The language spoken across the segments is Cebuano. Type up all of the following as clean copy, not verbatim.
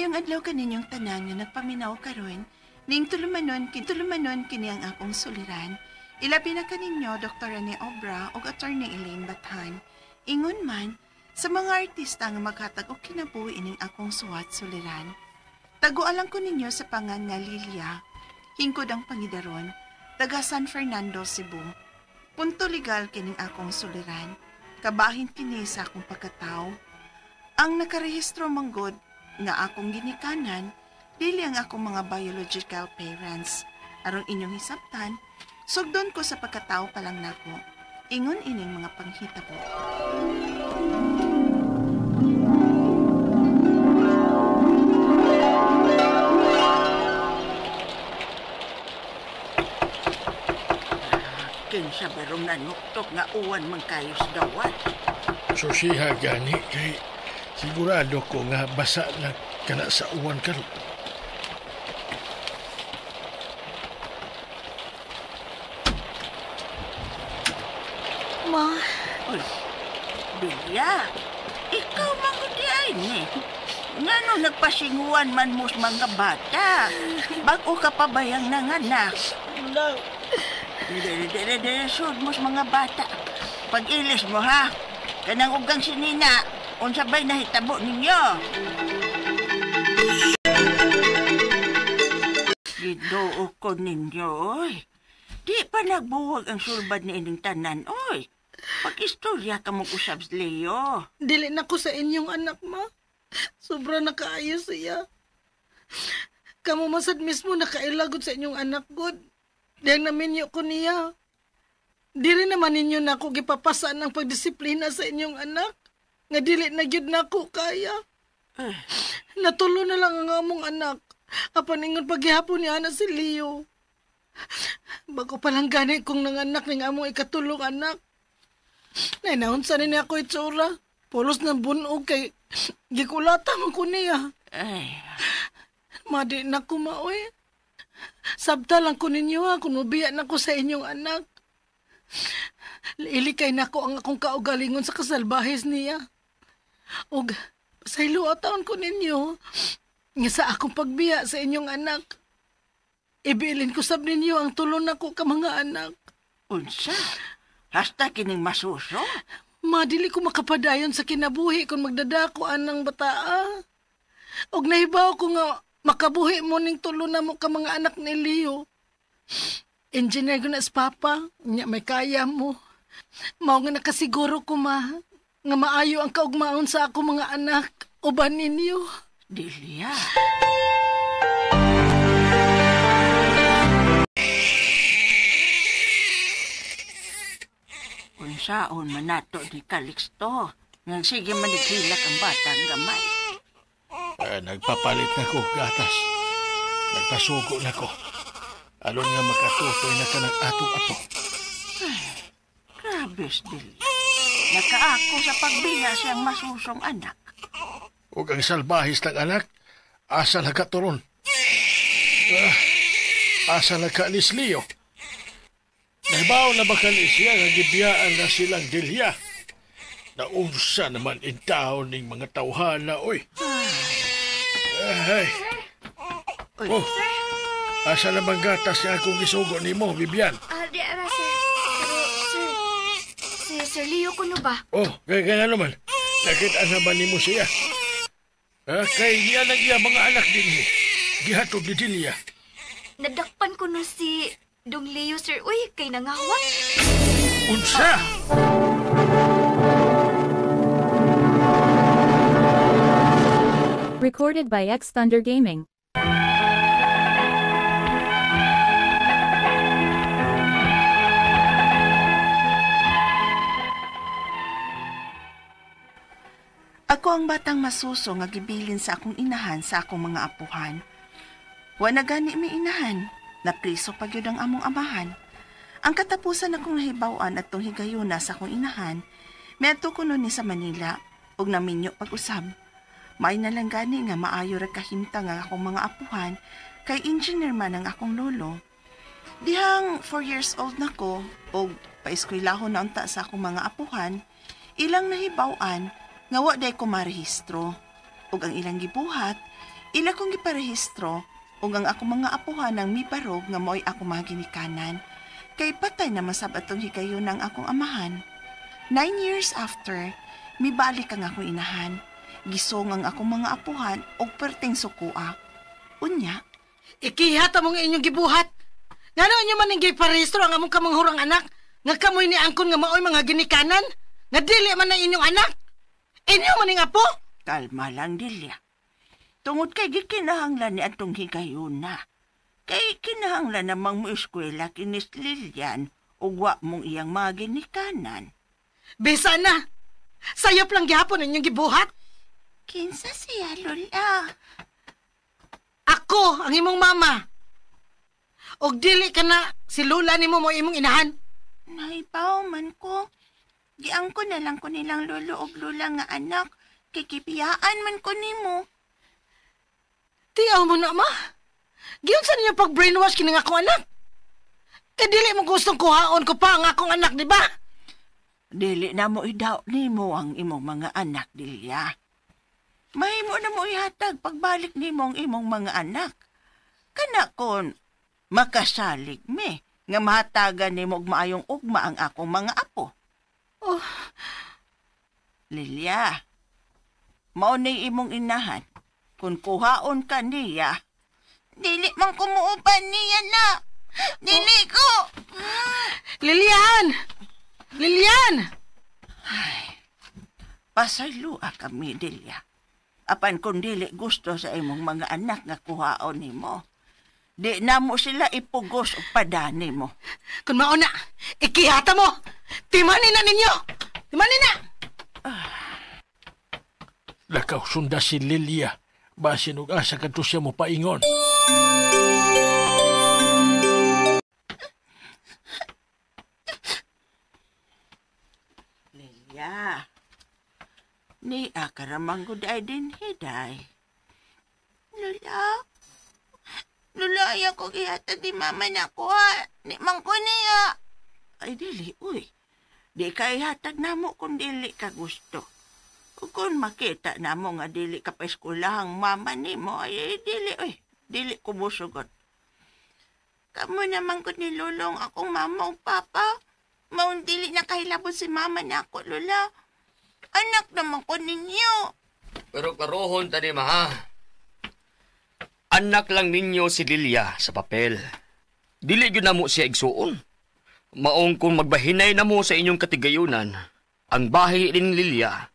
Maayong adlaw kaninyong tanan nga nagpaminaw karon ning tulumanon kini ang akong suliran. Ilabi na kaninyo Dr. Rene Obra ug Attorney Elaine Bathan. Ingon man sa mga artista nga maghatag og kinabuhi ining akong suwat suliran. Tagualan ko ninyo sa pangan nga Lilia, hingkod ang pangidaron, taga San Fernando, Cebu. Punto legal kining akong suliran. Kabahin kini sa akong pagkatao. Ang nakarehistro manggod nga akong ginikanan, dili ang akong mga biological parents. Aron inyong hisabtan, sugdon ko sa pagkatao pa lang nako. Ingon ining mga panghitabo. Kinsa barong nanuktok nga uwan man kayo sa dawat. Susiha gani kay sigurado ko nga basa na kana sa uwan karon. Ma. Uy, Delia, ikaw man gud di ay ni. Ngano nagpasinguan man mo sa mga bata? Bag-o ka pa bayang nanganak? No. Dere, sud mo sa mga bata. Pag-ilis mo, ha? Kanang ugang sinina, unsa ba'y nahitabo ninyo? Giduo ko ninyo, oy. Di pa nagbuwag ang sulbad ni ining tanan, oy. Pag-istorya ka mong usab, Leo. Dili na ko sa inyong anak, ma. Sobra nakaayo siya. Kamu masad mismo nakailagot sa inyong anak, God. Diyang naminyo ko niya. Dili naman ninyo na ako gipapasaan ang pagdisiplina sa inyong anak. Nga dili na gyud nako kaya. Natulo na lang ang among anak. Apan ingon paghihapon niya na si Leo. Bago pa lang gani kong nanganak ning among ikatulong anak. Nainaon sa niya ako itsura. Pulos ng bunog kay gikulata man ko niya. Ay. Madi na ko maoy. Sabta lang ko ninyo ha, kung ubiya na ko sa inyong anak. Ilikay na ko ang akong kaugalingon sa kasalbahis niya. Og pasaylo taon ko ninyo, nga sa akong pagbiya sa inyong anak. Ibilin ko sab ninyo ang tulon nako ka mga anak. Unsa? Hasta kining masuso? Madili ko makapadayon sa kinabuhi kung magdadako anang bataa. Og nahibaw ko nga makabuhi mo ning tulo na mo ka mga anak ni Leo. Engineer ko na sa papa, nya may kaya mo. Mao nga nakasiguro ko ma, nga maayo ang kaugmaon sa ako mga anak, uban ninyo. Delia. Unsaon man nato ni Calixto, nga sige manighilak ang batang gamay. Nagpapalit na ko, gatas. Nagpasugo na ko. Alon nga makatutoy na ka ng atong apo. Ay, grabe, Delia. Nakaako sa pagbiya siyang masusong anak. Ug ang salbahis ng anak, asa na ka turon? Asa na ka ni Leo? Nahibaw na ba ka ni siya nga gibiyaan na silang Delia? Naunsa naman intaon ning mga tawhana, oy. Ay. Uy, oh, sir. Asa naman gatas nga akong gisugo nimo, Bibian? Di ara, sir. Pero, sir, si Sir Leo kuno ba? Oh, kaya naman. Nakita naman nimo siya. Kay niya nang iya mga anak din mo. Gihatod ni Delia. Nadakpan ko no si Dong Leo, sir. Uy, kay nangawat. Unsa? Recorded by X Thunder Gaming. Ako ang batang masuso nga gibilin sa akong inahan sa akong mga apuhan. Wa na gani mi inahan, napriso pa gyud ang among amahan. Ang katapusan akong nahibaw-an atong higayuna sa akong inahan, miadto ko nun ni sa Manila ug naminyo pag-usab. May na lang gani nga maayo ra kahimtang ang akong mga apuhan kay engineer man ang akong lolo. Dihang 4 years old na ko og paeskwelahon na unta sa akong mga apuhan, ilang nahibaw-an nga wa day ko marehistro. Ug ang ilang gibuhat, Ila kong giparehistro ug ang akong mga apuhan ang mibarog nga mo'y akong mga ginikanan. Kay patay na masab atong higayon ang akong amahan. 9 years after, mibalik ang akong inahan. Gisong ang akong mga apuhan og perting sukua. Unya, ikihat among inyong gibuhat. Ngano inyo man ning giparehistro ang among kamanghurang anak? Nga kamoy ni angkon nga maoy mga ginikanan? Nga dili man ang inyong anak? Inyo man ning apo? Kalma lang, Delia. Tungod kay gikinahanglan ni atong higayuna. Kay kinahanglan namang mo eskwela kinis Lilian ug wa mong iyang mga ginikanan. Bisa na! Sayop lang gihapon inyong gibuhat. Kinsa siya, Lola? Ako, ang imong mama. Og dili ka na si Lola nimo mo imong inahan. Nahibaw man ko. Giangko na lang ko nilang lolo og lola nga anak. Kay gibiyaan man ko nimo. Tiyaw mo na, ma. Giyon sa ninyo pag-brainwash kini nga akong anak. Kay dili mo gustong kuhaon ko pa ang akong anak, di ba? Dili na mo idaw nimo ang imong mga anak, Delia. Mahimo na mo ihatag pagbalik nimo ang imong mga anak. Kana kon makasalig me nga mahatagan nimo og maayong ugma ang akong mga apo. Oh. Lilia, mao ni imong inahan. Kung kuhaon ka niya, dili man kumuuban niya na. Dili ko. Lilian! Lilian! Ay, pasayloa kami, Delia. Apan kung dili gusto sa imong mga anak nga kuhaon nimo, di na mo sila ipugos o padani mo. Kung mauna, ikihata mo! Timanin na ninyo! Timanin na! Lakaw sunda si Lilia. Basin og asa kadto siya mo paingon. Lilia, ni akaramang guday din hiday. Lola, Lola, ayaw ko gihatag ni mama na ko ha. Ni man ko niya. Ay, dili, uy. Di ka ihatag na mo kung dili ka gusto. Kung makita na mo nga dili ka pa eskwelahang mama ni mo, ay dili, uy. Dili ko musugot. Kamu naman ko nilulong akong mama o papa. Maong dili na kahilabot si mama na ako, Lola. Anak naman ko ninyo. Pero karohon tani ma. Anak lang ninyo si Lilia sa papel. Dili gyud namo siya igsuon. Maong kung magbahinay na mo sa inyong katigayunan, ang bahay rin Lilia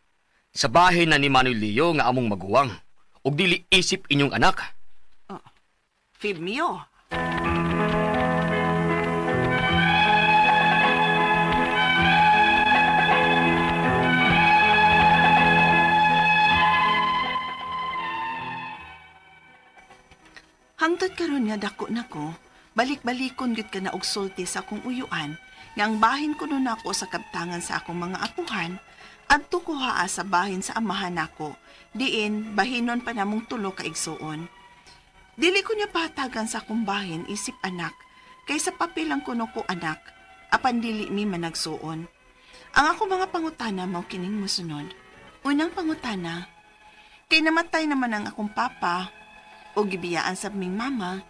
sa bahay na ni Manuel Leo nga among maguwang. Ug dili isip inyong anak. Oh, Femio. Hangtod karon nga dako nako, balik-balikon gyud ka na og sulti sa akong uyuan, nga ang bahin kuno nako sa kabtangan sa akong mga apuhan, adto ko haa sa bahin sa amahan nako, diin bahinon pa namong tulo ka igsuon. Dili ko niya pahatagan sa akong bahin isip anak, kay sa papel lang kuno ko anak, apan dili mi managsuon. Ang akong mga pangutana mao kining mosunod. Unang pangutana, kay namatay naman ang akong papa o gibiyaan sa ming mama,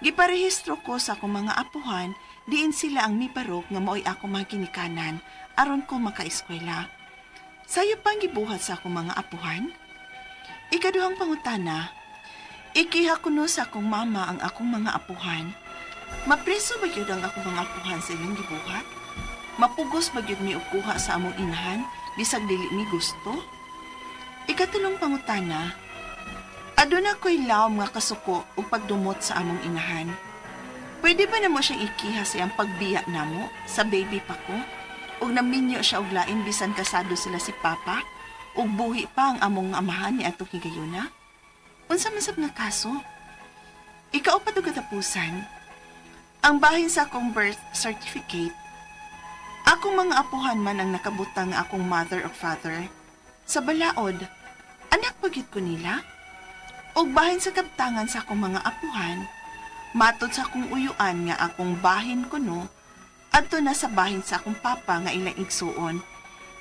giparehistro ko sa akong mga apuhan, diin sila ang miparok nga mao'y akong mga ginikanan, aron ko makaeskwela. Sayo pang gibuhat sa akong mga apuhan? Ikaduhang pangutana, ikiha kuno sa akong mama ang akong mga apuhan. Mapreso ba gyud ang akong mga apuhan sa ilang gibuhat? Mapugos ba gyud mi og kuha sa among inahan, bisag dili mi gusto? Ikatulong pangutana, aduna ko'y lawom nga kasuko o pagdumot sa among inahan. Pwede ba namo siyang ikiha sa iyang pagbiya namo sa baby pa ko? Ug naminyo siya og lain bisan kasado sila si Papa? Ug buhi pa ang among amahan ni atong higayuna? Unsa man sab nga kaso? Ikaw pa katapusan. Ang bahin sa akong birth certificate, akong mga apuhan man ang nakabutang nga akong mother o father. Sa balaod, anak pagit ko nila? Og bahin sa kabtangan sa akong mga apuhan, matod sa akong uyuan nga akong bahin kuno, adto na sa bahin sa akong papa nga ilang igsuon,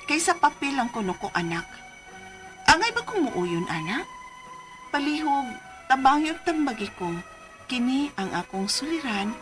kaysa papel lang kuno ko anak. Angay ba kung muuyon, anak? Palihog, Tabangi ug tambagi ko. Kini ang akong suliran,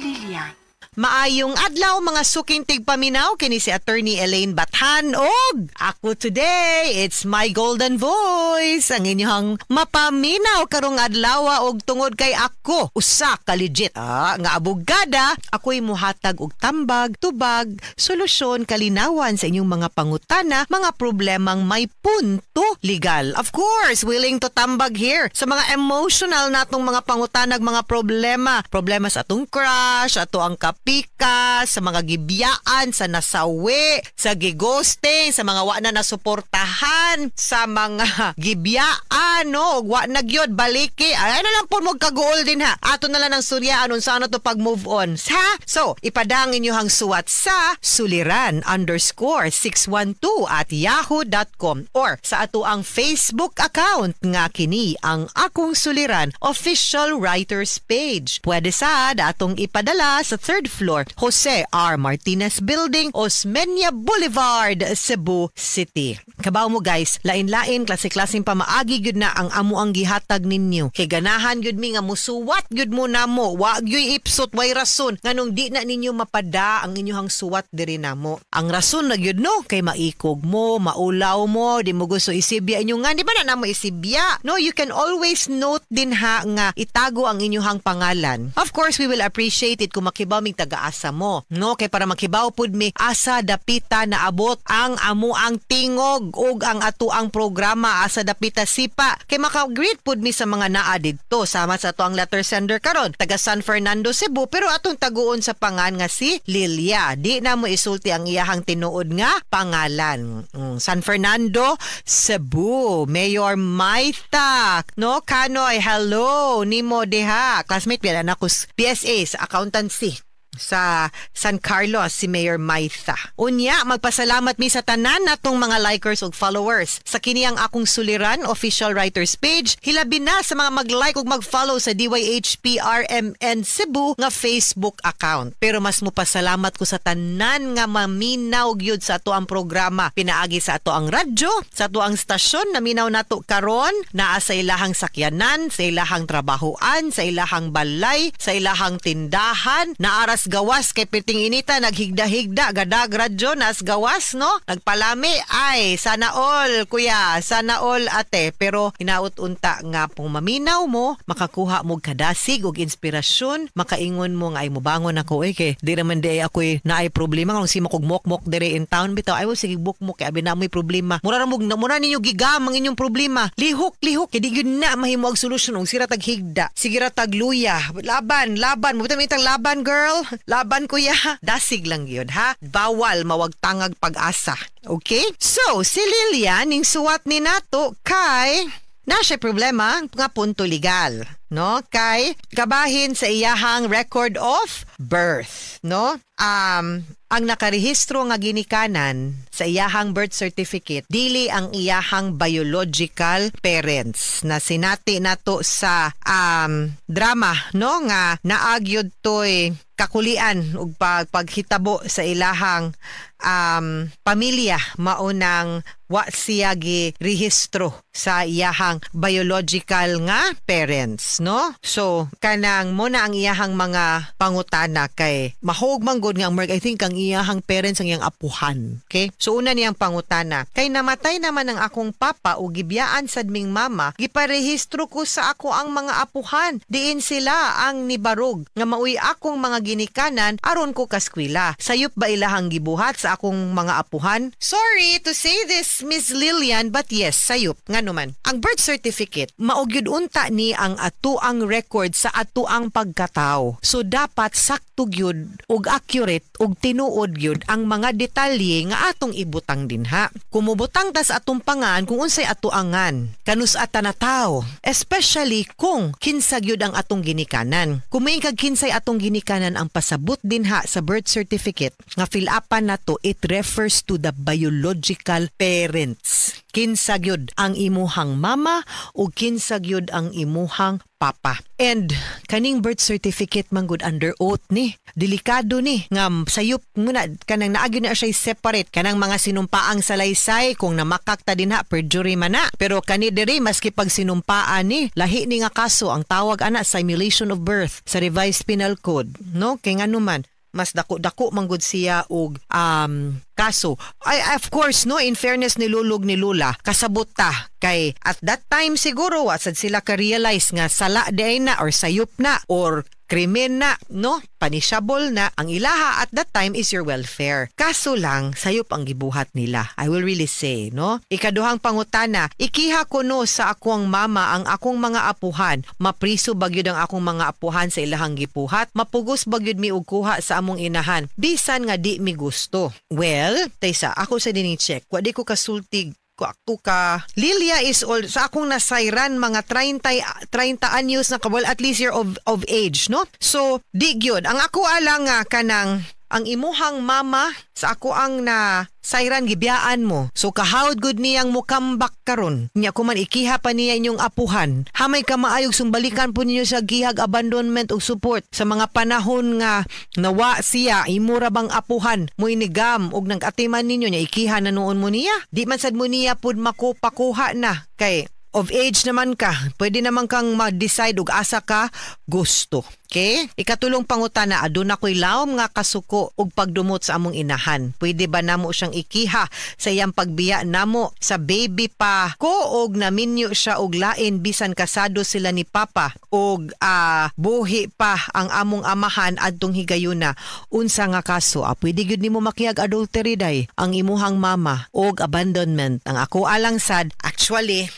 Lilia. Maayong adlaw, mga suking tigpaminaw, kini si Attorney Elaine Bathan og ako today, it's my golden voice ang inyong mapaminaw karong adlaw. Og tungod kay ako usa ka legit nga abogada, ako'y muhatag og tambag, tubag, solusyon, kalinawan sa inyong mga pangutana, mga problemang may punto legal. Of course, willing to tambag here sa mga emotional natong mga pangutanag, mga problema, problema sa atong crush, ato ang kapika, sa mga gibiyaan, sa nasawi, sa gighosting, sa mga wa na nasuportahan, sa mga gibiyaan, no, ug wa na gyud baliki. Ay, ano lang po mo kaguol din ha. Ato na lang ang suryaan unsa ano to pag move on. Ha? So, ipadang inyong suwat sa suliran_612@yahoo.com or sa ato ang Facebook account nga kini ang Akong Suliran Official Writers Page. Pwede sad atong ipadala sa third floor, Jose R. Martinez Building, Osmeña Boulevard, Cebu City. Kabaw mo guys, lain-lain klase-klaseng pamaagi gyud na ang amo ang gihatag ninyo. Kay ganahan gyud mi nga musuwat gyud mo namo. Wa gyud ipsot, way rason nganong di na ninyo mapada ang inyong suwat diri namo. Ang rason na gyud no kay maikog mo, maulaw mo, di mo gusto isibya inyo nga di ba na namo isibya. No, you can always note din ha nga itago ang inyong pangalan. Of course, we will appreciate it kung makibaw mig taga-asa mo. No, kay para makibaw pud mi asa dapita naabot ang amo ang tingog ug ang ato ang programa, asa dapita sipa. Kay maka-greet pud mi sa mga naa didto. Sama sa ato ang letter sender karon, taga San Fernando, Cebu, pero atong taguon sa pangan nga si Lilia. Di na mo isulti ang iyahang tinuod nga pangalan. San Fernando, Cebu, Mayor Maita. No, Kanoy, hello nimo diha. Classmate biya na ako sa PSA sa accountancy sa San Carlos, si Mayor Maitha. Unya, magpasalamat mi sa tanan natong mga likers ug followers sa kini ang Akong Suliran Official Writers Page, hilabi na sa mga mag-like ug mag-follow sa DYHPRMN Cebu nga Facebook account. Pero mas mopasalamat ko sa tanan nga maminaw gyud sa ato ang programa pinaagi sa ato ang radyo, sa ato ang stasyon. Naminaw nato karon naa sa ilahang sakyanan, sa ilahang trabahoan, sa ilahang balay, sa ilahang tindahan, naaras gawas kay piting inita, naghigda-higda gadag radyo nas gawas, no, nagpalami. Ay, sana all kuya, sana all ate. Pero hinaut unta nga pong maminaw mo, makakuha mo kadasig ug inspirasyon, makaingon mo nga ay mubangon ako eh, kay di naman di ako eh, naay problema kung si makog mokmok dire in town bitaw. Ay sige, bukmok kay abi na mo'y problema. Mura ra mo, mura ninyo gigam ang inyong problema. Lihok lihok kay di gyud na mahimo ang solusyon ug sira tag higda, sige ra tag luya. Laban, laban mo bitang laban girl. Laban kuya, dasig lang yun ha. Bawal mawagtangag pag-asa. Okay? So, si Lilian, ning suwat ni nato kay na siya problema nga punto legal, no? Kay kabahin sa iyahang record of birth, no? Ang nakarehistro nga ginikanan sa iyahang birth certificate dili ang iyahang biological parents na sinati nato sa drama, no, nga naagyod toy kakulian ug paghitabo sa ilahang pamilya, maunang wa siya gi rehistro sa iyahang biological nga parents, no? So kanang mo na ang iyahang mga pangutana kay mahog man gud nga ang I think ang iyahang parents ang iyang apuhan. Okay? So una niyang pangutana, kay namatay naman ang akong papa ug gibiyaan sad ming mama, giparehistro ko sa ako ang mga apuhan, diin sila ang nibarog nga maoy akong mga ginikanan aron ko kaskwela. Sayop ba ilahang gibuhat sa akong mga apuhan? Sorry to say this, Miss Lilian, but yes, sayop. Ngano man, ang birth certificate, mao gyud unta ni ang atuang record sa atuang pagkatao. So dapat sakto gyud ug accurate ug tinuod gyud ang mga detalye nga atong ibutang dinha. Kumubutang tas atong pangan kung unsay atuangan, kanus atanataw, especially kung kinsa gyud ang atong ginikanan. Kung may kag kinsay atong ginikanan, ang pasabot dinha sa birth certificate nga fill upan nato, it refers to the biological parents. Kinsa gyud ang imuhang mama o kinsa gyud ang imuhang papa. And kaning birth certificate man gud under oath ni. Delikado ni nga sayop muna kanang naagi na siya separate kanang mga sinumpaang salaysay kung namakak ta dinha perjury man na. Pero kani diri maski pag sinumpaan ni lahi ni nga kaso ang tawag ana simulation of birth sa Revised Penal Code, no? Kay ngano man mas dako-dako man gud siya og kaso. Ay, of course, no, in fairness ni lolo ug ni lola, kasabot ta kay at that time siguro wa sad sila ka-realize nga sala diay na or sayop na or krimen na, no? Punishable na. Ang ilaha at that time is your welfare. Kaso lang, sayop ang gibuhat nila. I will really say, no? Ikaduhang pangutana, ikiha ko no sa akong mama ang akong mga apuhan. Mapriso bagyod ang akong mga apuhan sa ilahang gipuhat. Mapugos bagyod mi og kuha sa among inahan. Bisan nga di mi gusto. Well, taysa, ako sa dining check. Wa di ko kasultig ko ako ka Lilia is old sa akong nasayran mga 30 30 anyos na ka, well, at least year of age, no? So di gyud ang ako alang nga kanang ang imuhang mama sa ako ang na sayran gibiyaan mo. So kahawd gud niyang mukambak karon. Nya kuman ikiha pa niya inyong apuhan. Hamay ka maayog sumbalikan po ninyo sa gihag abandonment ug support sa mga panahon nga nawa siya imura bang apuhan mo inigam og nag-atiman ninyo nya ikiha na noon mo niya. Di man sad mo niya pud makupakuha na kay of age naman ka. Pwede naman kang ma-decide og asa ka gusto. Okay? Ikatulong pangutana, aduna ko'y lawom nga kasuko og pagdumot sa among inahan. Pwede ba namo siyang ikiha sa iyang pagbiya namo sa baby pa ko og naminyo siya og lain bisan kasado sila ni papa og buhi pa ang among amahan adtong higayuna? Unsa nga kaso? Pwede gyud nimo makihag adultery day ang imuhang mama og abandonment. Ang ako alang sad actually,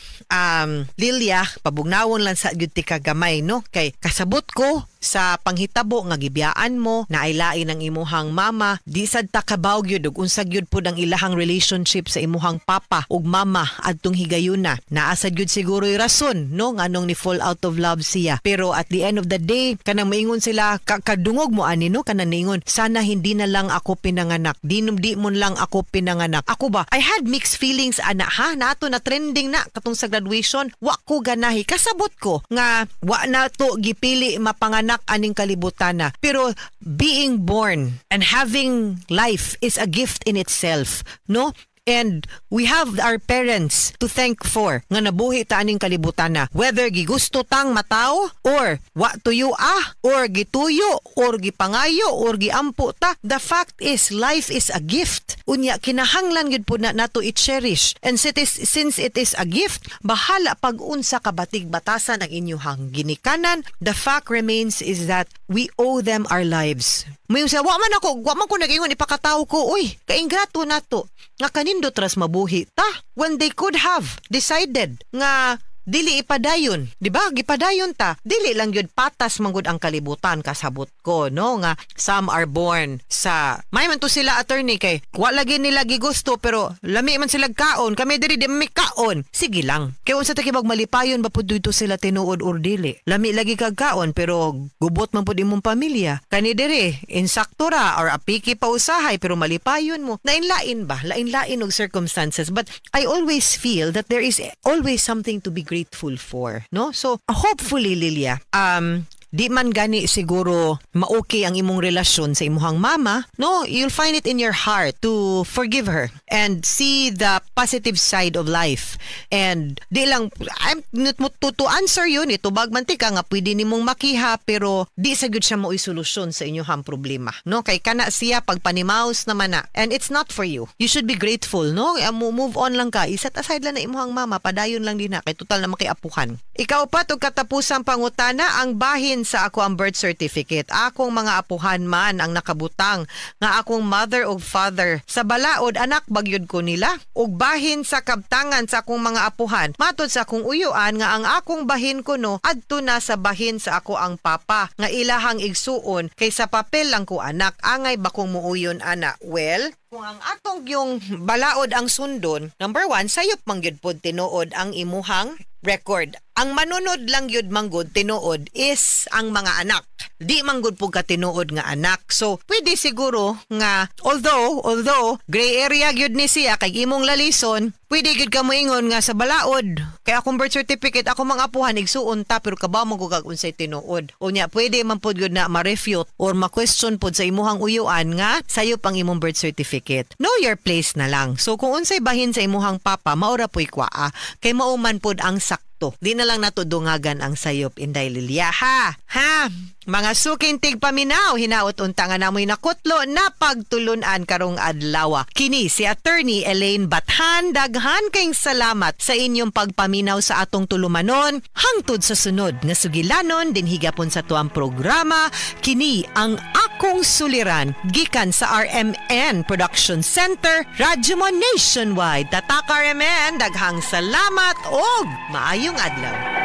Lilia, pabugnawon lang sa gyud ti kagamay, no? Kay kasabot ko sa panghitabo nga gibiyaan mo, naailain ang imuhang mama, di sad ta kabaw gyud ug unsa gyud pud ang ilahang relationship sa imuhang papa ug mama adtong higayuna. Naa sad gyud siguro'y rason, no, nganong ni fall out of love siya. Pero at the end of the day, kanang maingon sila, kadungog mo ani, no, kanang niingon, "Sana hindi na lang ako pinanganak. Di mo lang ako pinanganak." Ako ba, I had mixed feelings ana ha, nato na trending na katong sa graduation, wa ko ganahi. Kasabot ko nga wa na to gipili mapanganak aning kalibutan na. Pero being born and having life is a gift in itself, no? And we have our parents to thank for nga nabuhi ta aning kalibutan na. Whether gigusto tang mataw or wa tuyo or gituyo or gipangayo or giampo ta, the fact is life is a gift. Unya kinahanglan gyud po na nato i-cherish. And since it is a gift, bahala pag unsa ka batig batasan ang inyuhang ginikanan, the fact remains is that we owe them our lives. May sa wa man ako, wa man ko nag-ingon ipakataw ko, uy, kaingrato nato nga kanindot ras mabuhi ta when they could have decided nga dili ipadayon, di ba? Gipadayon ta. Dili lang gyud patas manggod ang kalibutan, kasabot ko, no, nga some are born sa may man to sila, attorney, kay wa lagi nila gigusto pero lami man sila kaon, kami diri di mi kaon. Sige lang. Kay unsa ta kibag malipayon ba pud dito sila tinuod or dili? Lami lagi kag kaon pero gubot man pud imong pamilya. Kani diri insakto ra or apiki pa usahay pero malipayon mo. Lain-lain ba? Lain-lain og circumstances, but I always feel that there is always something to be grateful for, no? So, hopefully, Lilia, di man gani siguro ma-okay ang imong relasyon sa imuhang mama, no? You'll find it in your heart to forgive her and see the positive side of life. And di lang, I'm not mo to answer yun, itubag man ti ka nga pwede nimong makiha, pero di sa gyud siya mao'y solusyon sa inyong problema, no? Kay kana siya pagpanimaus naman na. And it's not for you. You should be grateful, no? Move on lang ka. I-set aside lang na imuhang mama, padayon lang din na. Kay total na makiapuhan. Ikaw pa, ug katapusang pangutana, ang bahin sa ako ang birth certificate. Akong mga apuhan man ang nakabutang nga akong mother ug father. Sa balaod, anak bagyod ko nila. Ug bahin sa kabtangan sa akong mga apuhan. Matod sa akong uyuan nga ang akong bahin kuno adto na sa bahin sa ako ang papa nga ilahang igsuon kay sa papel lang ko anak. Angay ba kong muuyon ana? Well, kung ang atong yung balaod ang sundon, number one, sayop man gyud pod tinuod ang imuhang record. Ang manunod lang yun manggod tinuod is ang mga anak. Di manggod po ka tinuod nga anak. So, pwede siguro nga, although, gray area gyud ni siya kay imong lalison, pwede gyud ka moingon nga sa balaod. Kay akong birth certificate, ako mga apuhan, igsuon ta, pero kabaw mo kag unsay tinuod. Unya, pwede man pod gyud na ma-refute or ma-question pod sa imuhang uyuan nga sayo pang imong birth certificate. Know your place na lang. So, kung unsay bahin sa imuhang papa, maura po'y kwaa. Kay mauman pod ang sakto. Di na lang nato dungagan ang sayop, Inday Lilia. Ha? Ha? Mga suking tigpaminaw, hinaot unta nga namoy nakutlo na pagtulunan karong adlaw. Kini si Attorney Elaine Bathan, daghan kayong salamat sa inyong pagpaminaw sa atong tulumanon. Hangtod sa sunod nga sugilanon dinhi gapon sa tuang programa, kini ang Akong Suliran gikan sa RMN Production Center, Radyo Mo Nationwide. Tatak RMN, daghang salamat og maayong adlaw.